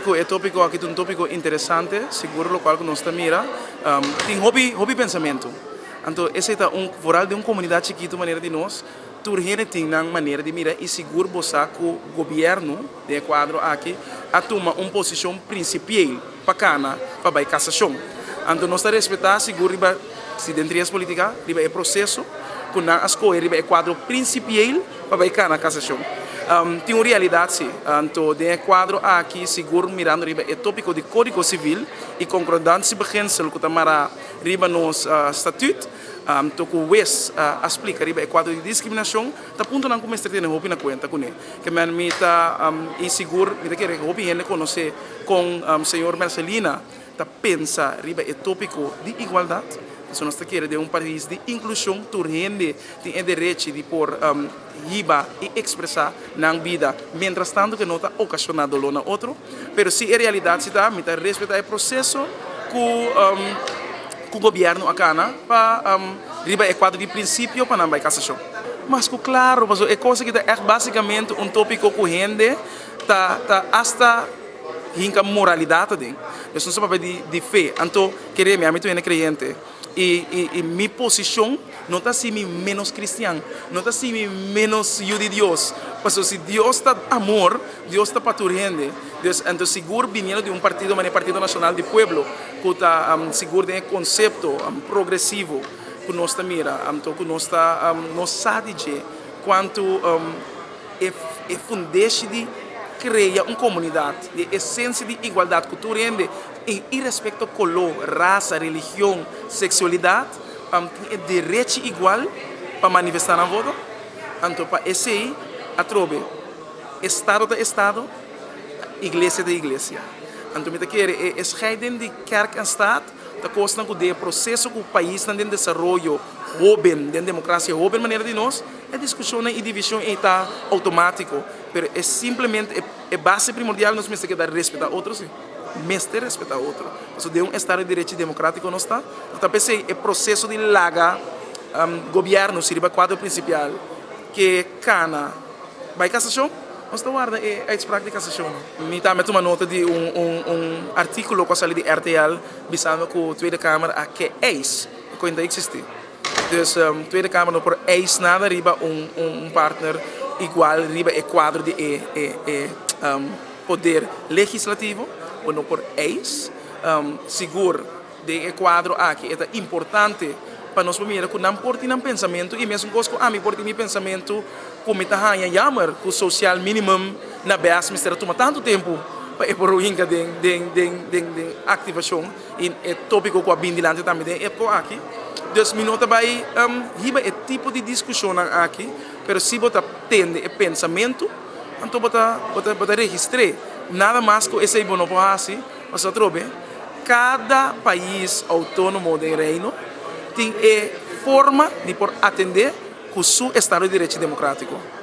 Ku e tópiko aki ta un tópiko interesante, sigur lokual ku nos ta mira tin hopi hopi pensamentu. Anto esei ta un foral den un komunidat chikitu manera di nos, tur hende tin nan manera di mira i sigur bo sa ku gobièrnu den e kuadro aki a tuma un posishon prinsipiel pa kana pa bai kasashon. Anto nos ta respetá sigur riba si den Trias Politica riba e proseso ku nan a skohe riba e kuadro prinsipiel pa bai kana kasashon. Tin un realidat si. Anto den e kuadro aki sigur mirando riba e topiko di Kódigo Sivil i Concordantiebeginsel ku ta mará riba nos Statut, anto ku wes a splika riba e kuadro di diskriminashon, ta puntonan ku mester tene hopi na kuenta kuné. Ke men mi ta i sigur mi ta kere hopi hende konosé kon señor Mercelina ta pensa riba e tópiko di igualdat. Pasobra nos ta kere den un pais di inklushon tur hende tin e derechi di por hiba i ekspresá nan bida mientras tanto ke no ta okashoná doló na otro. Pero si e realidat si ta, mi ta respetá e proseso ku ku gobièrnu a kana pa riba e kuadro di prinsipio pa nan bai kasashon. Mas ku klaro, pasobra e kos aki ta ègt básikamente un tópiko ku hende ta ta asta hinka moralidat aden. Nos no sa papia di di fe. Anto kere mi, ami ta un hende kreyente i i i mi posishon no ta hasi mi ménos kristian, no ta hasi mi ménos yu di Dios. Pasobra si Dios ta amor, Dios ta pa tur hende. Dus anto sigur biniendo di un partido manera Partido Nashonal di Pueblo ku ta sigur den e konsepto progresivo ku nos ta mira, anto ku nos ta nos sa di dje kuantu E fundeshi di krea un komunidat, di e esensia di igualdat ku tur hende, irespekto koló, rasa, religion, seksualidat, tin e derechi igual pa manifestá nan voto. Anto pa esei atrobe estado ta estado, iglesia ta iglesia. Anto mi ta kere e scheiding di kerk en staat ta kosnan ku den e proseso ku paisnan den desaroyo hoben, den demokrasia hoben manera di nos, E diskushonnan i divishon ei ta outomátiko, pero e simplemente e base primordial nos mester keda respetá otro si. Mester respetá otro. Pasobra den un estado di derecho demokrátiko nos ta, no ta p'esei e proseso di laga gobièrnu si riba kuadro prinsipial ke kana bai kasashon, nos ta warda e uitspraak di kasashon. Mi tambe a tuma nota di un un artíkulo ku a sali di RTL bisando ku Tweede Kamer a ke eis ku e no ta eksistí. Dus Tweede Kamer no por eis nada riba un un partner igual riba e kuadro di e e e poder legislativo, bo no por eis. Sigur den e kuadro aki e ta importante pa nos por mira ku nan por tin nan pensamentu i mesun kos ku ami por tin mi pensamentu ku mi ta haña jammer ku social minimum na bes mester a tuma tantu tempu pa e por hinka den den den den den aktivashon. I e tópiko ku a bin dilanti tambe den e epko aki. Dus mi no ta bai hiba e tipo di diskushonnan aki, pero si bo ta tende e pensamentu, anto bo ta bo ta bo ta registr'é. Nada mas ku esei bo no por hasi, pasobra atrobe kada pais outónomo den Reino tin e forma di por atendé ku su estado di derecho demokrátiko.